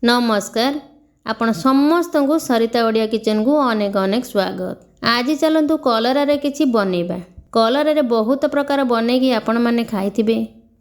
ନମସ୍କାର, ଆପଣ ସମସ୍ତଙ୍କୁ ସରିତା ଓଡ଼ିଆ କିଚେନକୁ ଅନେକ ଅନେକ ସ୍ୱାଗତ। ଆଜି ଚାଲନ୍ତୁ କଲରାରେ କିଛି ବନେଇବା। କଲରାରେ ବହୁତ ପ୍ରକାର ବନେଇକି ଆପଣମାନେ ଖାଇଥିବେ।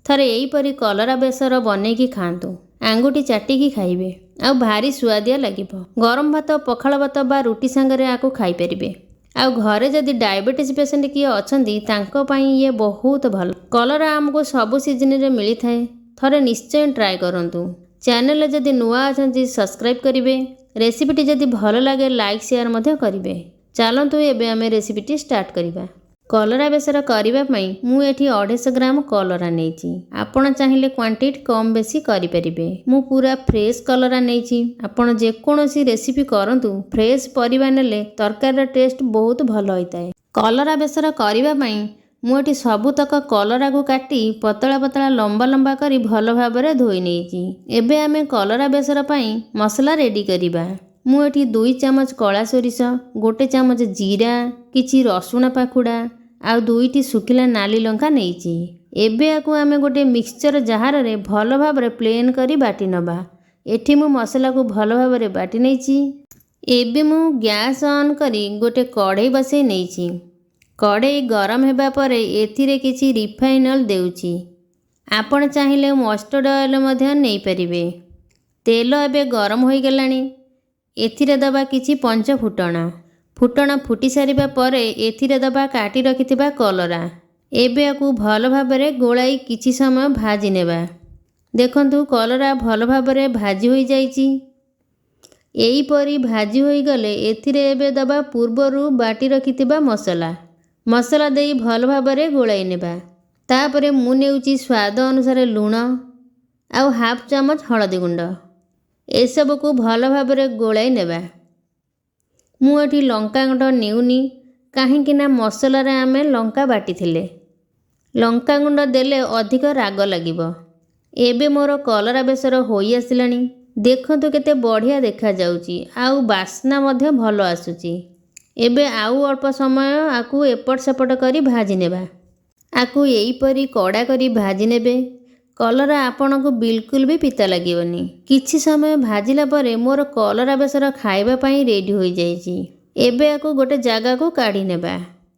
ଥରେ ଏହିପରି କଲରା ବେସର ବନେଇକି ଖାଆନ୍ତୁ, ଆଙ୍ଗୁଠି ଚାଟିକି ଖାଇବେ ଆଉ ଭାରି ସୁଆଦିଆ ଲାଗିବ। ଗରମ ଭାତ, ପଖାଳ ଭାତ ବା ରୁଟି ସାଙ୍ଗରେ ଆକୁ ଖାଇପାରିବେ। ଆଉ ଘରେ ଯଦି ଡାଇବେଟିସ୍ ପେସେଣ୍ଟ କିଏ ଅଛନ୍ତି, ତାଙ୍କ ପାଇଁ ଇଏ ବହୁତ ଭଲ। କଲରା ଆମକୁ ସବୁ ସିଜନରେ ମିଳିଥାଏ। ଥରେ ନିଶ୍ଚୟ ଟ୍ରାଏ କରନ୍ତୁ। ଚ୍ୟାନେଲରେ ଯଦି ନୂଆ ଅଛନ୍ତି, ସବସ୍କ୍ରାଇବ୍ କରିବେ। ରେସିପିଟି ଯଦି ଭଲ ଲାଗେ, ଲାଇକ୍, ସେୟାର ମଧ୍ୟ କରିବେ। ଚାଲନ୍ତୁ, ଏବେ ଆମେ ରେସିପିଟି ଷ୍ଟାର୍ଟ କରିବା। କଲରା ବେସର କରିବା ପାଇଁ ମୁଁ ଏଠି 250 ଗ୍ରାମ କଲରା ନେଇଛି। ଆପଣ ଚାହିଁଲେ କ୍ୱାଣ୍ଟିଟି କମ୍ ବେଶୀ କରିପାରିବେ। ମୁଁ ପୁରା ଫ୍ରେଶ୍ କଲରା ନେଇଛି। ଆପଣ ଯେକୌଣସି ରେସିପି କରନ୍ତୁ, ଫ୍ରେଶ୍ ପରିବା ନେଲେ ତରକାରୀର ଟେଷ୍ଟ ବହୁତ ଭଲ ହୋଇଥାଏ। କଲରା ବେସର କରିବା ପାଇଁ ମୁଁ ଏଠି ସବୁତକ କଲରାକୁ କାଟି ପତଳା ପତଳା, ଲମ୍ବା ଲମ୍ବା କରି ଭଲ ଭାବରେ ଧୋଇ ନେଇଛି। ଏବେ ଆମେ କଲରା ବେସର ପାଇଁ ମସଲା ରେଡ଼ି କରିବା। ମୁଁ ଏଠି 2 ଚାମଚ କଳା ସୋରିଷ, 1 ଚାମଚ ଜିରା, କିଛି ରସୁଣ ପାଖୁଡ଼ା ଆଉ 2ଟି ଶୁଖିଲା ନାଲି ଲଙ୍କା ନେଇଛି। ଏବେ ୟାକୁ ଆମେ ଗୋଟେ ମିକ୍ସଚର ଜାରରେ ଭଲ ଭାବରେ ପ୍ଲେନ୍ କରି ବାଟି ନେବା। ଏଠି ମୁଁ ମସଲାକୁ ଭଲ ଭାବରେ ବାଟି ନେଇଛି। ଏବେ ମୁଁ ଗ୍ୟାସ୍ ଅନ୍ କରି ଗୋଟେ କଢ଼େଇ ବସେଇ ନେଇଛି। କଢ଼େଇ ଗରମ ହେବା ପରେ ଏଥିରେ କିଛି ରିଫାଇନ୍ ଅଏଲ୍ ଦେଉଛି। ଆପଣ ଚାହିଁଲେ ମଷ୍ଟର୍ଡ଼ ଅଏଲ୍ ମଧ୍ୟ ନେଇପାରିବେ। ତେଲ ଏବେ ଗରମ ହୋଇଗଲାଣି। ଏଥିରେ ଦେବା କିଛି ପଞ୍ଚ ଫୁଟଣ। ଫୁଟଣ ଫୁଟି ସାରିବା ପରେ ଏଥିରେ ଦେବା କାଟି ରଖିଥିବା କଲରା। ଏବେ ୟାକୁ ଭଲ ଭାବରେ ଗୋଳାଇ କିଛି ସମୟ ଭାଜି ନେବା। ଦେଖନ୍ତୁ, କଲରା ଭଲ ଭାବରେ ଭାଜି ହୋଇଯାଇଛି। ଏହିପରି ଭାଜି ହୋଇଗଲେ ଏଥିରେ ଏବେ ଦେବା ପୂର୍ବରୁ ବାଟି ରଖିଥିବା ମସଲା। ମସଲା ଦେଇ ଭଲ ଭାବରେ ଗୋଳାଇ ନେବା। ତାପରେ ମୁଁ ନେଉଛି ସ୍ୱାଦ ଅନୁସାରେ ଲୁଣ ଆଉ ହାଫ୍ ଚାମଚ ହଳଦୀ ଗୁଣ୍ଡ। ଏସବୁକୁ ଭଲ ଭାବରେ ଗୋଳାଇ ନେବା। ମୁଁ ଏଠି ଲଙ୍କା ଗୁଣ୍ଡ ନେଉନି, କାହିଁକି ନା ମସଲାରେ ଆମେ ଲଙ୍କା ବାଟିଥିଲେ। ଲଙ୍କା ଗୁଣ୍ଡ ଦେଲେ ଅଧିକ ରାଗ ଲାଗିବ। ଏବେ ମୋର କଲରା ବେସର ହୋଇ ଆସିଲାଣି। ଦେଖନ୍ତୁ, କେତେ ବଢ଼ିଆ ଦେଖାଯାଉଛି ଆଉ ବାସ୍ନା ମଧ୍ୟ ଭଲ ଆସୁଛି। ଏବେ ଆଉ ଅଳ୍ପ ସମୟ ଆକୁ ଏପଟ ସେପଟ କରି ଭାଜି ନେବା। ଆକୁ ଏହିପରି କଡ଼ା କରି ଭାଜି ନେବେ, କଲରା ଆପଣଙ୍କୁ ବିଲକୁଲ ବି ପିତା ଲାଗିବନି। କିଛି ସମୟ ଭାଜିଲା ପରେ ମୋର କଲରା ବେସର ଖାଇବା ପାଇଁ ରେଡ଼ି ହୋଇଯାଇଛି। ଏବେ ଆକୁ ଗୋଟେ ଜାଗାକୁ କାଢ଼ି ନେବା।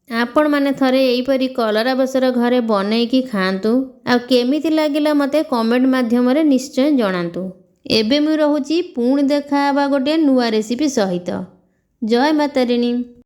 ଆପଣମାନେ ଥରେ ଏହିପରି କଲରା ବେସର ଘରେ ବନେଇକି ଖାଆନ୍ତୁ ଆଉ କେମିତି ଲାଗିଲା ମୋତେ କମେଣ୍ଟ ମାଧ୍ୟମରେ ନିଶ୍ଚୟ ଜଣାନ୍ତୁ। ଏବେ ମୁଁ ରହୁଛି। ପୁଣି ଦେଖା ହେବା ଗୋଟିଏ ନୂଆ ରେସିପି ସହିତ। ଜୟ ମା ତାରିଣୀ।